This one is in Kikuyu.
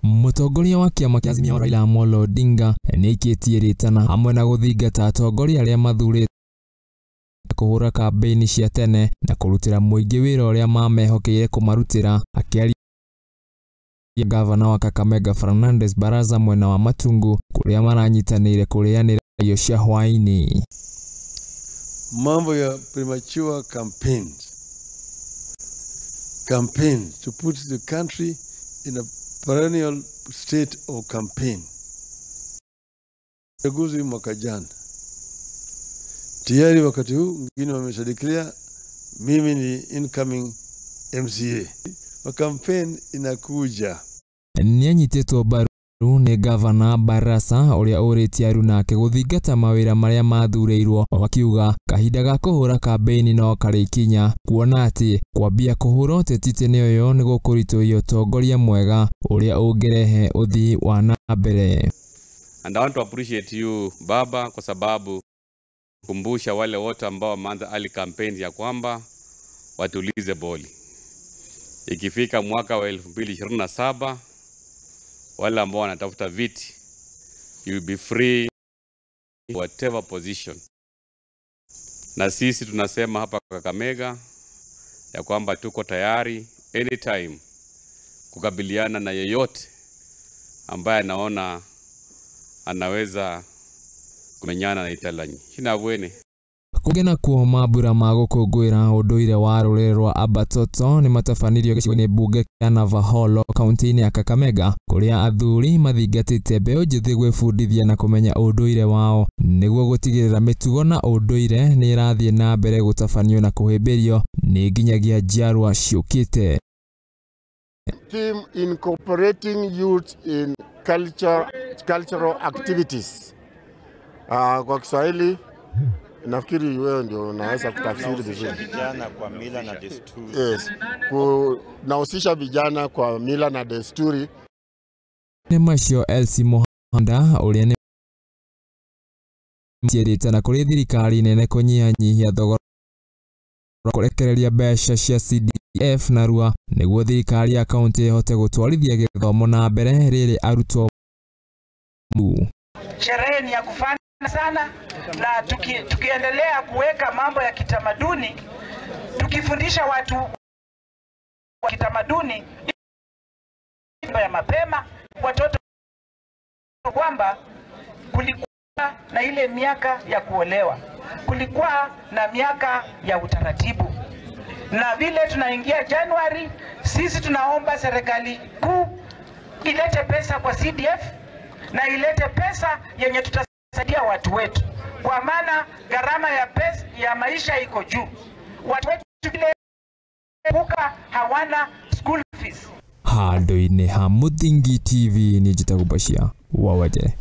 Mũtongoria wa kĩama kĩa Azimio Raila Amolo Odinga nĩaikĩtie rĩtana hamwe na gũthingata atongoria arĩa mathurĩtwo kũhũra kambĩini cia tene na kũrutĩra mũingĩ wĩra ũrĩa mamehokeire kũmarutĩra. Akĩaria gavana wa Kakamega Fernandes Baraza mwena wa Matungu kũrĩa maranyitanĩire kũrĩanĩra irio cia hwaĩ-inĩ. Mambo ya premature campaigns, campaign to put the country in a perennial state of campaign. Chaguzi mwaka jana tayari, wakati huu wengine wameshadeclare mimi ni incoming MCA. Wa campaign inakuja. Nĩanyitĩtwo mbaru nĩ gavana Barasa ũrĩa ũrĩtie aruna ake gũthingata mawĩra marĩa mathurĩirwo, akiuga kahinda ga kũhũra kambĩini no karĩkinya, kuona atĩ kwambia kũhũra ũteti tene ũyũ nĩ gũkũritũhia ũtongoria mwega ũrĩa ũngĩrehe ũthii wa na mbere. And I want to appreciate you baba, kwa sababu kumbusha wale wote ambao wameanza early campaigns ya kwamba watulize boli. Ikifika mwaka wa 2027, wale ambao wanatafuta viti, you will be free whatever position. Na sisi tunasema hapa Kakamega ya kwamba tuko tayari anytime kukabiliana na yeyote ambaye anaona anaweza kumenyana na Italanyi. Shina bwene. Kũngĩ nakuo, mambura ma gũkũngũĩra ũndũire wa rũrĩrĩ rwa Abatoto nĩ matabanirio gĩcigo-inĩ mbunge kĩa Navaholo, kaunti-inĩ ya Kakamega, kũrĩa athuri mathingatĩte mbeũ njĩthĩ gwĩbundithia na kũmenya ũndũire wao nĩguo gũtigĩrĩra mĩtugo na ũndũire nĩ ĩrathiĩ na mbere gũtabanio na kũhĩmbĩrio nĩ nginyagia njiarwa ciũkĩte. Theme incorporating youth in culture, cultural activities. Kwa Kiswahili nafikiri wewe ndio unaweza kutafsiri vizuri. Vijana kwa mila na desturi. Yes. Nahusisha vijana kwa mila na desturi. Nĩ macio, Elsie Mohanda ũrĩa nĩ ciĩrĩte kũrĩ thirikari nene kũnyihanyihia thogora kũrekereria mbeca cia CDF narua nĩguo thirikari ya kaunti ĩhote gũtwarithia gĩthomo na mbere rĩrĩ arutwo. Sherehe ni ya kufana sana na tukiendelea kuweka mambo ya kitamaduni, tukifundisha watu wa kitamaduni ya mapema watoto kwamba kulikuwa na ile miaka ya kuolewa, kulikuwa na miaka ya utaratibu, na vile tunaingia Januari, sisi tunaomba serikali kuu ilete pesa kwa CDF na ilete pesa yenye tutasaidia watu wetu, kwa maana gharama ya pesa ya maisha iko juu. Watu wetu vile kuka hawana school fees. Handũ-inĩ ha Mũthingi TV, nĩ njĩtagwo Bashir wa Wajere.